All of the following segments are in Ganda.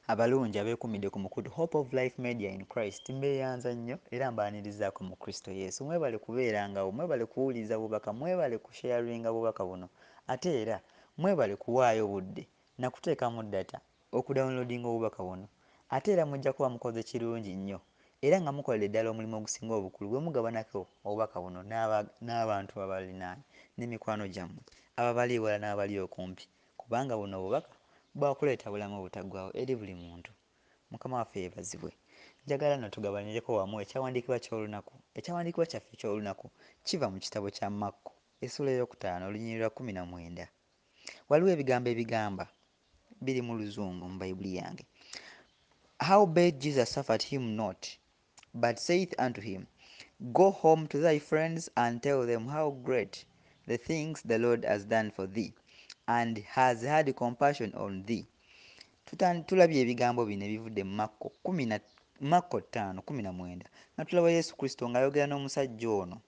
Abalungi abeekumidde ku mukutu Hope of Life Media in Christ, mbeeyanza nnyo era mbaanirizaako mu Kristo Yesu. Mwebale kubeerangawo, mwebale kuwuliriza bubaka, mwebale kusharinga bubaka buno, ate era mwebale kuwaayo budde na kuteekamu data okudownloadinga obubaka buno. Ate era mujja kuba mukoze kirungi nnyo era nga mukoledde ddala omulimu ogusinga obukulu bwe mugabanako obubaka buno n'abantu abalinaanye n'emikwano gyammwe ababali ewala n'abali okumpi, kubanga buno obubaka bwakuleeta bulamu obutaggwaawo eri buli muntu. Mukama waffe yeebazibwe. Njagala nno tugabanireko wamu ekyawandiikibwa ky'olunaku. Ekyawandiikibwa kyaffe eky'olunaku kiva mu kitabo kya Makko essuula ey'okutaano olunyiriri lwa 19. Waliwo ebigambo ebigamba biri mu Luzungu mu Bayibuli yange. Howbeit Jesus suffered him not, but saith unto him, Go home to thy friends and tell them how great the things the Lord has done for thee, and has had compassion on thee. Tulabye ebigambo bino ebivudde mu Makko kumi na Makko 5:19 nga tulaba Yesu Kristo ng'ayogera n'omusajja ono.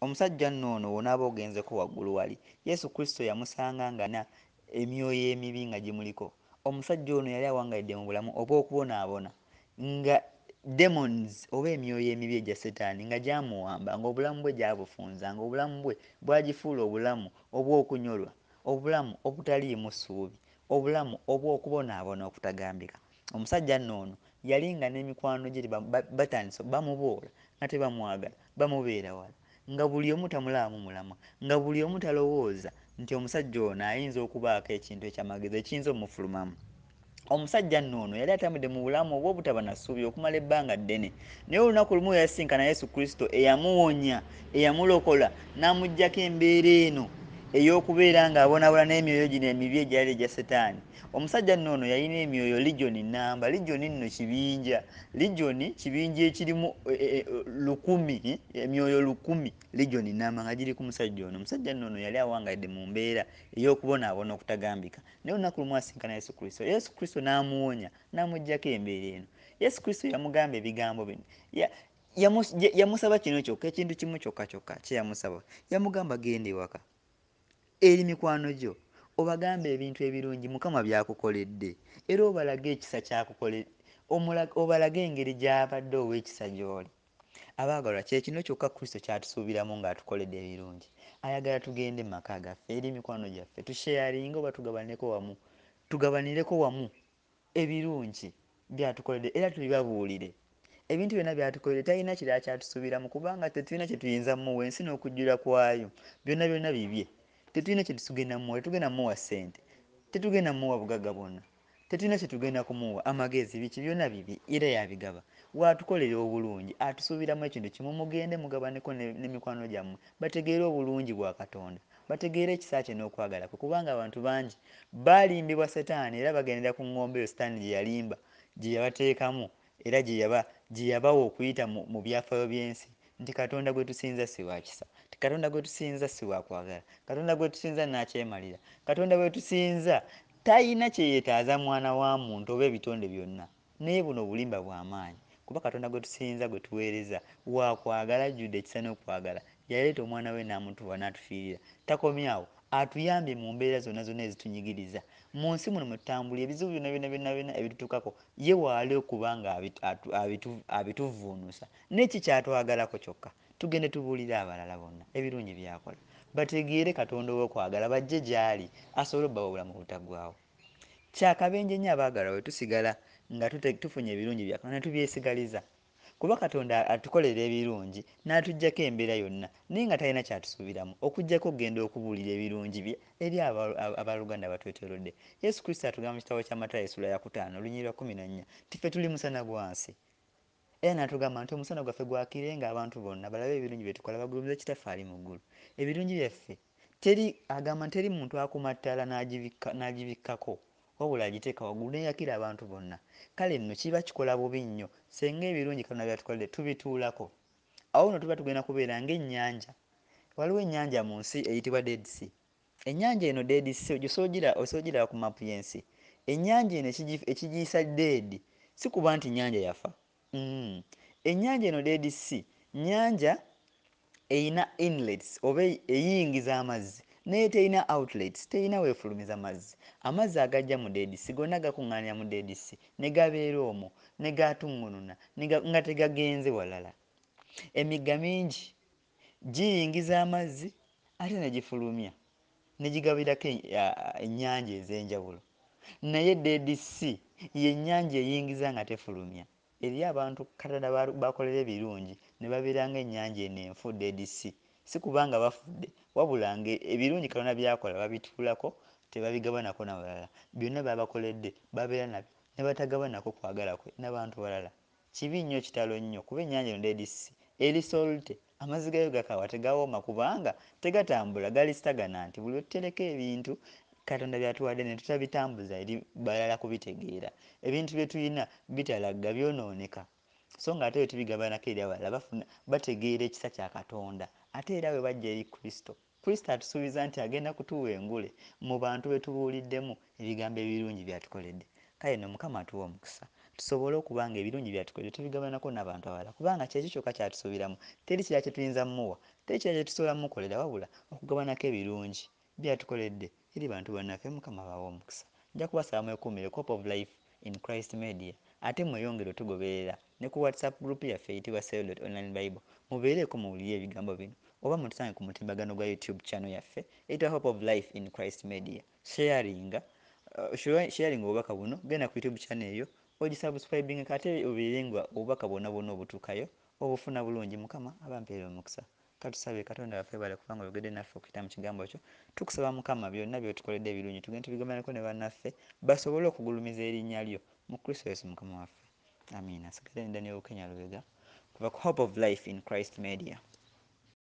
Omusajja nno ono w'onaaba ogenzeko waggulu wali, Yesu Kristo yamusanga nga na emyoyo emibi nga gimuliko. Omusajja ono yali awangalidde mu bulamu obw'okubonaabona nga demons oba emyoyo emibi egya Setaani nga gyamuwamba, ng'obulamu bwe gyabufunza, ng'obulamu bwe bwagifuula obulamu obw'okunyolwa, obulamu obutaliimu ssuubi, obulamu obw'okubonaabona okutagambika. Omusajja nno ono yali nga n'emikwano gye batandise bamuboola, nga tebamwagala, bamubeera wala, nga buli omu tamulaamu mulamwa, nga buli omu talowooza nti omusajja ono ayinza okubaako ekintu eky'amagezi ekiyinza omufulumamu. Omusajja nno ono yali atambudde mu bulamu obw'obutaba na ssuubi okumala ebbanga ddene, naye olunaku lumu yasisinkana Yesu Kristo eyamuwonya, eyamulokola n'amuggyako embeera eno ey'okubeera ng'abonaabona n'emyoyo gino emibi egyali egya Setaani. Omusajja nno ono yalina emyoyo ligyoni nnamba. Ligyoni nno kibinja, ligyoni kibinja ekirimu 1000, emyoyo 1000 ligyoni nnamba nga giri ku musajja ono. Omusajja nno ono yali awangalidde mu mbeera ey'okubonaabona okutagambika, naye olunaku lumu asinkana Yesu Kristo. Yesu Kristo n'amuwonya n'amuggyako embeera eno. Yesu Kristo yamugamba ebigambo bino. Yamusaba kino kyokka, ekintu kimu kyokka kyokka kye yamusaba. Yamugamba genda ewaka eri mikwano gyo obagambe ebintu ebirungi Mukama by'akukoledde, era obalage ekisa ky'akukoledde, obalage engeri gy'abadde ow'ekisa gy'oli. Abaagalwa, kye kino kyokka Kristo ky'atusuubiramu ng'atukoledde ebirungi. Ayagala tugende mu maka gaffe eri mikwano gyaffe, tusheyaringe oba tugabanireko wamu, tugabanireko wamu ebirungi by'atukoledde era tubibabuulire. Ebintu byonna by'atukoledde talina kirala ky'atusuubiramu, kubanga tetulina kye tuyinza mmuwa ensi n'okujjula kwayo, byonna byonna bibye. Tetulina kye tugenda mmuwa, tetugenda mmuwa ssente, tetugenda mmuwa bugagga bwonna, tetulina kye tugenda kumuwa, amagezi, biki byonna bibye era yabigaba. Bw'atukolera obulungi atusuubiramu ekintu kimu, mugende mugabaneko n'emikwano gyammwe bategeere obulungi bwa Katonda, bategeere ekisa kye n'okwagala kwe, kubanga abantu bangi balimbibwa Setaani era bagendera ku ŋŋombe eyo Setaani gye yalimba, gye yabateekamu era gye yabawa okuyita mu byafaayo by'ensi nti Katonda gwe tusinza si wa kisa, nti Katonda gwe tusinza si wa kwagala, Katonda gwe tusinza n'akyemalira, Katonda gwe tusinza talina kye yeetaaza mwana wa muntu oba ebitonde byonna. Naye buno obulimba bwa maanyi, kuba Katonda gwe tusinza gwe tuweereza wa kwagala, ajjudde ekisa n'okwagala. Yaleeta omwana we n'amutuwa n'atufiirira. Takomye awo, atuyambye mu mbeera zonna zonna ezitunyigiriza mu nsi muno mwe tutambulira, ebizibu byonna byonna byonna byonna ebitutuukako ye waali okuba nga abituvuunusa. N'eki kyatwagalako kyokka tugende tubuulire abalala bonna ebirungi by'akola, bategeere Katonda ow'okwagala, bajje gy'ali asobole obbawa obulamu obutaggwaawo. Kyakabenje nnyo abaagalwa bwe tusigala nga tufunye ebirungi bya Katonda ne tubyesigaliza, kuba Katonda atukolera ebirungi n'atuggyako embeera yonna, naye nga talina ky'atusuubiramu okuggyako okugenda okubuulira ebirungi bye eri abooluganda abatwetoolodde. Yesu Kristo atugamba mu kitabo kya Matayo essula ya 5 olunyiriri lwa 14 nti ffe tuli musana gwa nsi, era n'atugamba nti omusana gwaffe gwakirenga abantu bonna balabe ebirungi bye tukola bagulumize Kitaffe ali mu ggulu. Ebirungi byaffe teri agamba nti teri muntu akuma ttaala n'agibikkako, wabula agiteeka waggulu n'eyakira abantu bonna. Kale nno kiba kikola bubi nnyo singa ebirungi Katonda by'atukoledde tubituulako. Awo nno tuba tugenda kubeera ng'ennyanja. Waliwo ennyanja mu nsi eyitibwa Dead Sea. Ennyanja eno Dead Sea osobola ogiraba ku maapu y'ensi. Ennyanja eno ekigiyisa dead si kuba nti nnyanja yafa. Ennyanja eno Dead Sea nnyanja eyina inlets oba eyingiza amazzi, Naye terina outlets, terina weefulumiza mazzi. Amazzi agajja mu Dead Sea gonna gakuŋŋaanira mu Dead Sea ne gabeera omwo ne gatuŋŋununa nga tegagenze walala. Emigga mingi giyingiza amazzi ate ne gifulumya ne gigabirako ennyanja ez'enjawulo. Naye Dead Sea y'ennyanja eyingiza nga tefulumya. Eriyo abantu Katonda bakolera ebirungi ne babeera ng'ennyanja eno enfu, Dead Sea. Si kubanga bafudde, wabula ng'ebirungi Katonda by'akola babituulako tebabigabanako na balala. Byonna by'abakoledde babeera nabyo ne batagabanako kwagala kwe n'abantu balala. Kibi nnyo, kitalo nnyo kuba ennyanja eno Dead Sea eri salty, amazzi gaayo gakaawa tegawooma kubanga tegatambula, gali stagnant. Buli lwe tutereka ebintu Katonda by'atuwadde ne tutabitambuza eri balala kubitegeera, ebintu bye tulina bitalagga, byonooneka. So ng'ate bwe tubigabanako eri abalala bafuna bategeera ekisa kya Katonda. Ate era bwe bajja eri Kristo, Kristo atusuubiza nti agenda kutuwa engule mu bantu be tubuuliddemu ebigambo ebirungi by'atukoledde. Kale nno Mukama atuwe omukisa tusobole okuba nga ebirungi by'atukoledde tubigabanako n'abantu abalala kubanga kyekyo kyokka ky'atusuubiramu. Teri kirala kye tuyinza mmuwa, teri kirala kye tusobola mmukolera wabula okugabanako ebirungi by'atukoledde eri bantu bannaffe. Mukama abawe omukisa. Nja kubasaba mwekuumire Hope of Life in Christ Media ate mweyongere otugoberera ne ku WhatsApp group yaffe eyitibwa Sel Online Bible. Mubeereeko muwulire ebigambo bino oba mutusange ku mutimbagano gwa YouTube channel yaffe eyitibwa Hope of Life in Christ Media. Sharinga obubaka buno, genda ku YouTube channel eyo ogisubscribinga ate obeere nga obubaka bwonna bwonna obutuukayo obufuna bulungi. Mukama abampeere omukisa. Katusabe. Katonda waffe, bale kubanga oyogedde naffe okuyita mu kigambo kyo. Tukusaba Mukama, byonna by'otukoledde ebirungi tugende tubigabaneko ne bannaffe basobole okugulumiza erinnya lyo mu Kristo Yesu Mukama waffe. Amiina. Sigale ne Daniel Bukenya Lubega kuva ku Hope of Life in Christ Media.